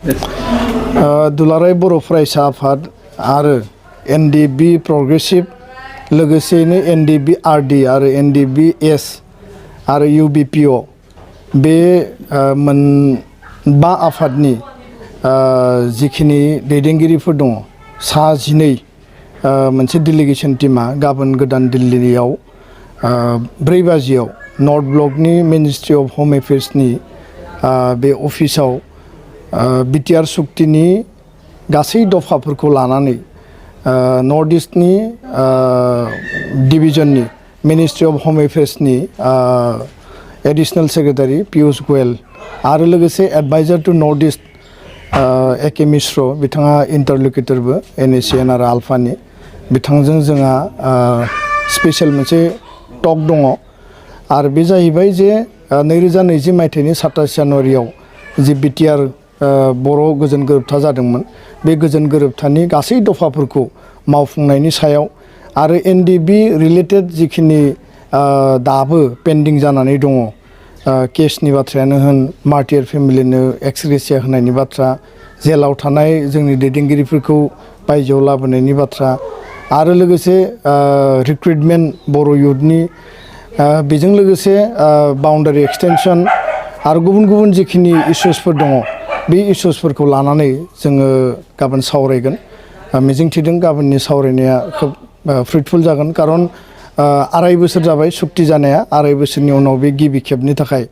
दुलाराय बर' फरायसा आफाद आरो एन.ड प्रग्रेसिभ लोगोसेयैनो एन.ड आर.डी आरो एन.ड एस आरो इउ.बि.पि.अ बे मोनबा आफादनि जिखिनि दैदेनगिरिफोर दङ सा 12 मोनसे डेलिगेसन टीमा गाबोन गोदान दिल्लीयाव 4 बाजियाव नर्थ ब्लकनि मिनिस्ट्रि अफ होम एफेयार्सनि बे अफिसाव BTR सुक्तिनि गासै दफाफोरखौ लानानै नर्थ इस्टनि डिभिजननि मिनिस्ट्रि अफ होम एफेयार्सनि एडिशनेल सेक्रेटारि पियुष गोयल आरो लोगोसे एडभाइजार टु नर्थ इस्ट एके मिश्र बिथाङा इन्टारल'किटरबो NACN आरो आल्फानि बिथांजों जोंहा स्पेशल मोनसे टक दङ आरो बे जाहैबाय जे 2020 मायथाइनि 27 जानुवारियाव जि BTR बर' गोजोन गोरोबथा जादोंमोन बे गोजोन गोरोबथानि गासै दफाफोरखौ मावफुंनायनि सायाव आरो एन.ड रिलेटेड जिखिनि दाबो पेन्डिं जानानै दङ केसनि बाथ्रायानो होन मार्टियार फेमिलिनो एक्सग्रेसिया होनायनि बाथ्रा जेलाव थानाय जोंनि दैदेनगिरिफोरखौ बायजोआव लाबोनायनि बाथ्रा आरो लोगोसे रिक्रुटमेन्ट बर' युथनि बेजों लोगोसे बाउन्डारि एक्सटेनसन आरो गुबुन गुबुन जिखिनि इस्युसफोर दङ बे इस्युसफोरखौ लानानै जोङो गाबोन सावरायगोन मिजिंथिदों गाबोननि सावरायनाया खोब फ्रुटफुल जागोन खारन 2.5 बोसोर जाबाय सुक्ति जानाया 2.5 बोसोरनि उनाव बे गिबि खेबनि थाखाय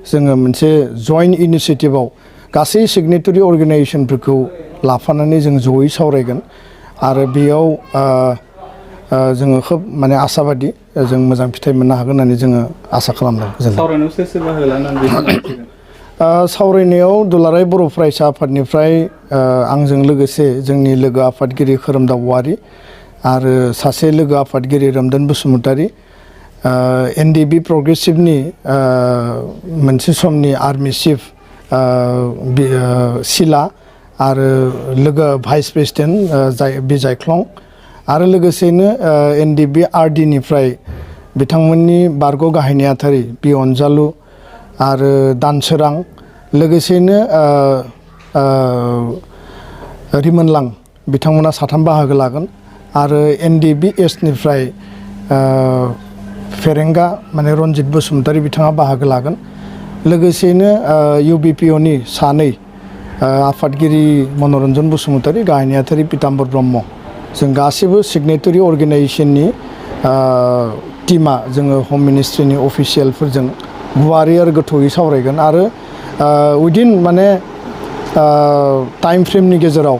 जोङो मोनसे जइन्ट इनिशिएटिभआव गासै सिगनेटरि अर्गानाइजेसनफोरखौ लाफानानै जों जयै सावरायगोन आरो बेयाव जोङो खोब माने आसाबादि जों मोजां फिथाइ मोननो हागोन होननानै जोङो आसा खालामदों। सावरायनायाव सोर सोर बाहागो लानानै सावरायनायाव दुलाराय बर' फरायसा आफादनिफ्राय आंजों लोगोसे जोंनि लोगो आफादगिरि खोरोमदाव औवारि आरो सासे लोगो आफादगिरि रोमदोन बसुमतारी एन.ड प्रग्रेसिभनि मोनसे समनि आर्मि चिफ सिला आरो लोगो भाइस प्रेसिडेन्ट बिजायख्लं आरो लोगोसेनो एन.ड आर.डी निफ्राय बिथांमोननि बारग' गाहाय नेहाथारि बि अनजालु आरो दानसोरां लोगोसेनो रिमोनलां बिथांमोना 3 बाहागो लागोन आरो एन.ड एसनिफ्राय फेरेंगा माने रनजित बसुमतारी बिथाङा बाहागो लागोन लोगोसेनो इउ.बि.पि.अ नि 2 आफादगिरि मनरन्जन बसुमतारी गाहाय नेहाथारि पिताम्बर ब्रह्म जों गासैबो सिगनेटरि अर्गानाइजेसननि टीमा जोङो हम मिनिस्ट्रिनि अफिसियेलफोरजों गुवारै आरो गोथौयै सावरायगोन आरो उइदिन माने टाइम फ्रेमनि गेजेराव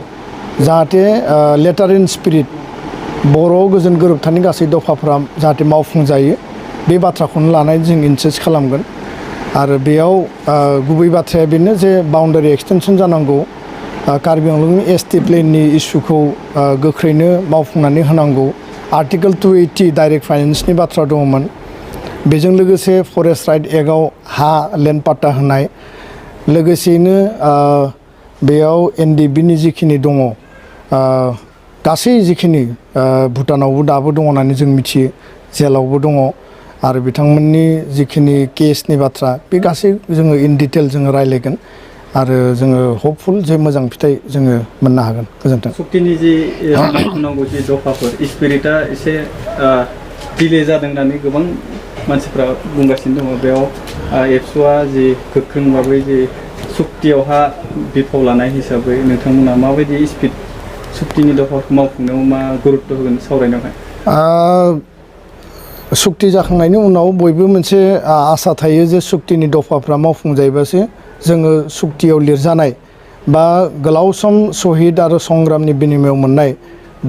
जाहाथे लेटार इन स्पिरिट बर' गोजोन गोरोबथानि गासै दफाफोरा जाहाथे मावफुंजायो बे बाथ्राखौनो लानानै जों इनसिस्ट खालामगोन आरो बेयाव गुबै बाथ्राया बेनो जे बाउन्डारि एक्सटेनसन जानांगौ कार्बि आंलंनि ST प्लेननि इस्युखौ गोख्रैनो मावफुंनानै होनांगौ आर्टिकेल 280 डाइरेक्ट फाइनेन्सनि बाथ्रा दङमोन बेजों लोगोसे फरेस्ट राइट एक्टआव हा लेन्ड पाट्टा होनाय लोगोसेयैनो बेयाव एन.ड.नि जिखिनि दङ गासै जिखिनि भुटानावबो दाबो दङ होननानै जों मिथियो जेलावबो दङ आरो बिथांमोननि जिखिनि केसनि बाथ्रा बे गासै जोङो इन डिटेल जोङो रायलायगोन आरो जोङो हपफुल जे मोजां फिथाइ जोङो मोननो हागोन। गोजोन्थों। सुक्तिनि जि मावफुंनांगौ जि दफाफोर स्पिरिटआ एसे डिले जादों होननानै गोबां मानसिफ्रा बुंगासिनो दङ बेयाव एबसुआ जि गोख्रों भाबै जि सुक्तियावहा बिफाव लानाय हिसाबै नोंथांमोना माबायदि स्पिड सुक्तिनि दफाखौ मावफुंनायाव मा गुरुत्व होगोन सावरायनायावहाय? सुक्ति जाखांनायनि उनाव बयबो मोनसे आसा थायो जे सुक्तिनि दफाफ्रा मावफुंजायोबासो जोङो सुक्तियाव लिरजानाय बा गोलाव सम सहिद आरो संग्रामनि बिनिमयाव मोननाय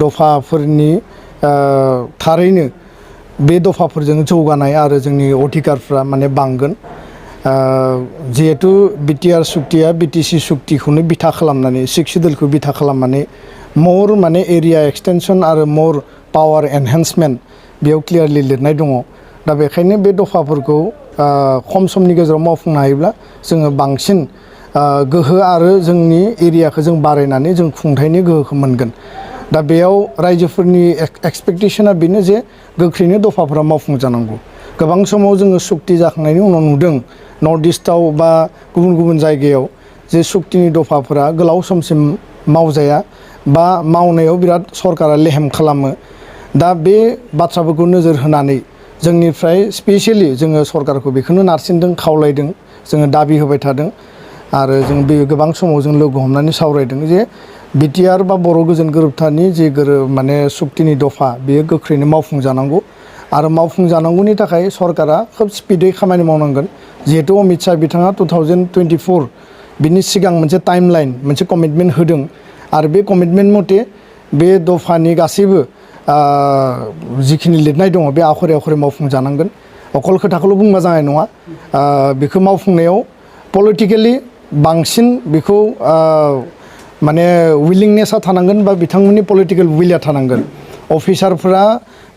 दफाफोरनि थारैनो बे दफाफोरजों जौगानाय आरो जोंनि अधिकारफ्रा माने बांगोन जिहेतु BTR सुक्तिया BTC सुक्तिखौनो बिथा खालामनानै 6 सिडुलखौ बिथा खालामनानै मर माने एरिया एक्सटेनसन आरो मर पावार एनहेन्समेन्ट बेयाव क्लियारलि लिरनाय दङ दा बेखायनो बे दफाफोरखौ खम समनि गेजेराव मावफुंनो हायोब्ला जोङो बांसिन गोहो आरो जोंनि एरियाखौ जों बारायनानै जों खुंथायनि गोहोखौ मोनगोन दा बेयाव रायजोफोरनि एक्सपेक्टेशना बेनो जे गोख्रैनो दफाफोरा मावफुंजानांगौ गोबां समाव जोङो सुक्ति जाखांनायनि उनाव नुदों नर्थ इस्टआव बा गुबुन गुबुन जायगायाव जे सुक्तिनि दफाफोरा गोलाव समसिम मावजाया बा मावनायाव बिराद सरकारा लेहेम खालामो दा बे बाथ्राफोरखौ नोजोर होनानै जोंनिफ्राय स्पेसियेलि जोङो सरकारखौ बेखौनो नारसिनदों खावलायदों जोङो दाबि होबाय थादों आरो जों बे गोबां समाव जों लोगो हमनानै सावरायदों जे BTR बा बर' गोजोन गोरोबथानि जे माने सुक्तिनि दफा बेयो गोख्रैनो मावफुंजानांगौ आरो मावफुंजानांगौनि थाखाय सरकारा खोब स्पिडै खामानि मावनांगोन जिहेतु अमित शाह बिथाङा 2024 बिनि सिगां मोनसे टाइमलाइन मोनसे कमिटमेन्ट होदों आरो बे कमिटमेन्ट मथे बे दफानि गासैबो जिखिनि लिरनाय दङ बे आखरे आखरे मावफुंजानांगोन अकल खोथाखौल' बुंबा जानाय नङा बेखौ मावफुंनायाव पलिटिकेलि बांसिन बेखौ माने विलिंनेसा थानांगोन बा बिथांमोननि पलिटिकेल विलआ थानांगोन अफिसारफोरा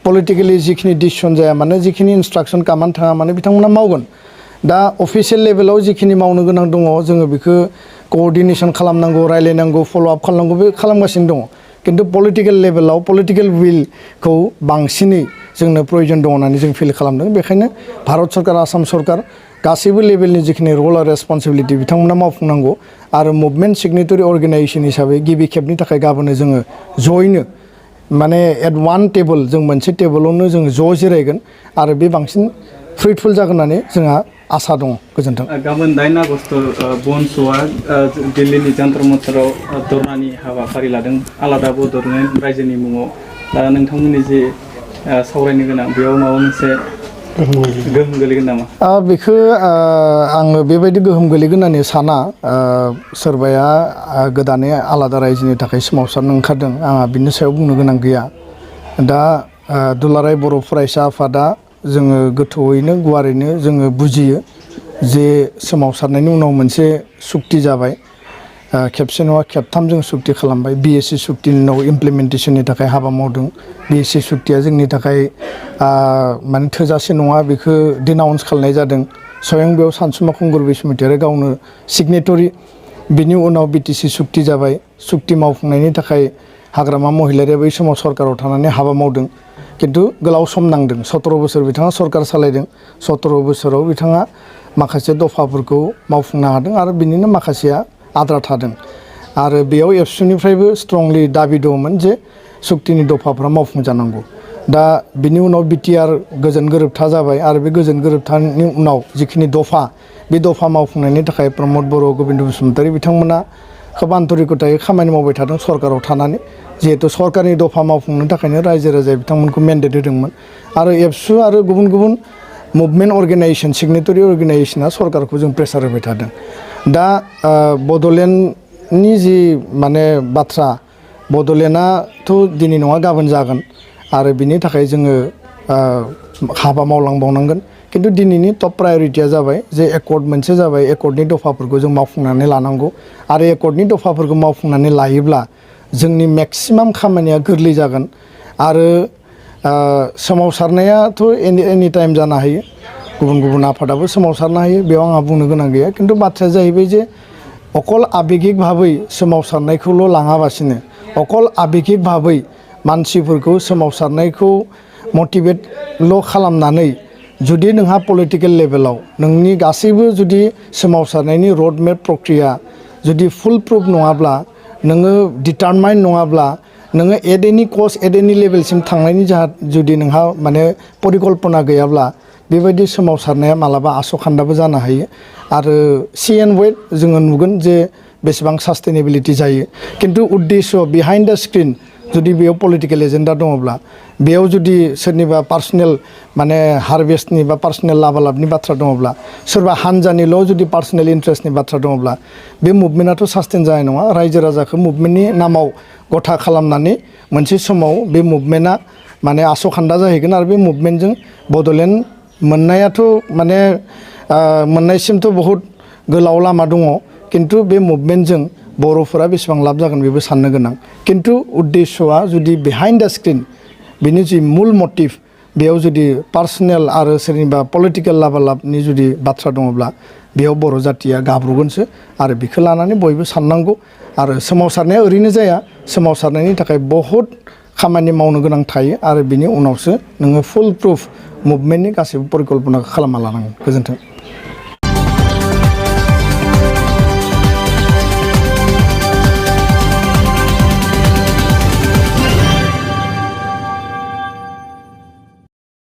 पलिटिकेलि जिखिनि डिसिसन जाया माने जिखिनि इन्सट्राक्सन कामान्ड थाङा माने बिथांमोना मावगोन दा अफिसियेल लेभेलाव जिखिनि मावनो गोनां दङ जोङो बेखौ कोअर्डिनेसन खालामनांगौ रायलायनांगौ फल'आप खालामनांगौ बे खालामगासिनो दङ किन्तु पलिटिकेल लेभेलाव पलिटिकेल विलखौ बांसिनै जोंनो प्रयजन दङ होननानै जों फिल खालामदों बेखायनो भारत सरकार आसाम सरकार गासैबो लेभेलनि जिखिनि रल आरो रेसपन्सिबिलिटि बिथांमोना मावफुंनांगौ आरो मुभमेन्ट सिगनेटरि अर्गेनाइजेसन हिसाबै गिबि खेबनि थाखाय गाबोनो जोङो जयैनो माने एट वान टेबोल जों मोनसे टेबोलावनो जों ज' जिरायगोन आरो बे बांसिन फ्रुइटफुल जागोन होननानै जोंहा आसा दङ गोजोन्थों गाबोन 9 आगस्ट बन श'आ दिल्लीनि जन्तर मन्तराव धरनानि हाबाफारि लादों आलादा बड'लेण्ड रायजोनि मुङाव दा नोंथांमोननि जे सावरायनो गोनां बेयाव माबा मोनसे गोहोम गोलैगोन नामा बेखौ आङो बेबायदि गोहोम गोलैगोन होननानै साना सोरबाया गोदानै आलादा रायजोनि थाखाय सोमावसारनो ओंखारदों आंहा बिनि सायाव बुंनो गोनां गैया दा दुलाराय बर' फरायसा आफादा जोङो गोथौयैनो गुवारैनो जोङो बुजियो जे सोमावसारनायनि उनाव मोनसे सुक्ति जाबाय खेबसे नङा खेबथाम जों सुक्ति खालामबाय BSc सुक्तिनि उनाव इमप्लिमेन्टेसननि थाखाय हाबा मावदों BSc सुक्तिया जोंनि थाखाय माने थोजासे नङा बेखौ डिनाउन्स खालामनाय जादों स्वयं बेयाव सानसुमा खुंगुर बैसुमतियारि गावनो सिगनेटरि बिनि उनाव BTC सुक्ति जाबाय सुक्ति मावफुंनायनि थाखाय हाग्रामा महिलारिया बै समाव सरकाराव थानानै हाबा मावदों किन्तु गोलाव सम नांदों 17 बोसोर बिथाङा सरकार सालायदों 17 बोसोराव बिथाङा माखासे दफाफोरखौ मावफुंनो हादों आरो बिनिनो माखासेया आद्रा थादों आरो बेयाव एबसुनिफ्रायबो स्ट्रंलि दाबि दङमोन जे सुक्तिनि दफाफ्रा मावफुंजानांगौ दा बिनि उनाव BTR गोजोन गोरोबथा जाबाय आरो बे गोजोन गोरोबथानि उनाव जिखिनि दफा बे दफा मावफुंनायनि थाखाय प्रमद बर' गोबिन्द बसुमतारी बिथांमोना खोब आन्तरिकतायै खामानि मावबाय थादों सरकाराव थानानै जिहेतु सरकारनि दफा मावफुंनो थाखायनो रायजो राजाया बिथांमोनखौ मेन्डेट होदोंमोन आरो एबसु आरो गुबुन गुबुन मुभमेन्ट अर्गेनाइजेसन सिगनेटरि अर्गेनाइजेसना सरकारखौ जों प्रेसार होबाय थादों दा बड'लेण्डनि जि माने बाथ्रा बड'लेण्डआथ' दिनै नङा गाबोन जागोन आरो बिनि थाखाय जोङो हाबा मावलांबावनांगोन किन्तु दिनैनि टप प्रायरिटिया जाबाय जे एकर्ड मोनसे जाबाय एकर्डनि दफाफोरखौ जों मावफुंनानै लानांगौ आरो एकर्डनि दफाफोरखौ मावफुंनानै लायोब्ला जोंनि मेक्सिमाम खामानिया गोरलै जागोन आरो सोमावसारनायाथ' एनि टाइम जानो हायो गुबुन गुबुन आफादाबो सोमावसारनो हायो बेयाव आंहा बुंनो गोनां गैया किन्तु बाथ्राया जाहैबाय जे अकल आबेगिक भाबै सोमावसारनायखौल' लाङाबासिनो अकल आबेगिक भाबै मानसिफोरखौ सोमावसारनायखौ मटिभेटल' खालामनानै जुदि नोंहा पलिटिकेल लेभेलाव नोंनि गासैबो जुदि सोमावसारनायनि रडमेप प्रक्रिया जुदि फुल प्रुफ नङाब्ला नोङो डिटारमाइन नङाब्ला नोङो एट एनि कस्ट एट एनि लेभेलसिम थांनायनि जुदि नोंहा माने परिकल्पना गैयाब्ला बेबायदि सोमावसारनाया मालाबा आस'खान्दाबो जानो हायो आरो सी एन्ड वेट जोङो नुगोन जे बेसेबां सास्टेनेबिलिटि जायो किन्तु उद्देश्य बिहाइन्ड द स्क्रिन जुदि बेयाव पलिटिकेल एजेन्डा दङब्ला बेयाव जुदि सोरनिबा पार्सनेल माने हारभेस्टनि बा पार्सनेल लाबालाबनि बाथ्रा दङब्ला सोरबा हानजानिल' जुदि पार्सनेल इन्ट्रेस्टनि बाथ्रा दङब्ला बे मुभमेन्टआथ' सास्टेन जानाय नङा रायजो राजाखौ मुभमेन्टनि नामाव गथा खालामनानै मोनसे समाव बे मुभमेन्टआ माने आस'खान्दा जाहैगोन आरो बे मुभमेन्टजों बड'लेण्ड मोननायाथ' माने मोननायसिमथ' बहुद गोलाव लामा दङ किन्तु बे मुभमेन्टजों बर'फोरा बेसेबां लाब जागोन बेबो साननो गोनां किन्तु उद्देश्यआ जुदि बिहाइन्ड द स्क्रिन बिनि जि मुल मटिभ बेयाव जुदि पार्सनेल आरो सोरनिबा पलिटिकेल लाबालाबनि जुदि बाथ्रा दङब्ला बेयाव बर' जातिया गाब्रगोनसो आरो बेखौ लानानै बयबो साननांगौ आरो सोमावसारनाया ओरैनो जाया सोमावसारनायनि थाखाय बहुद खामानि मावनो गोनां थायो आरो बिनि उनावसो नोङो फुल प्रुफ मुभमेन्टनि गासैबो परिकल्पनाखौ खालामना लानांगोन गोजोन्थों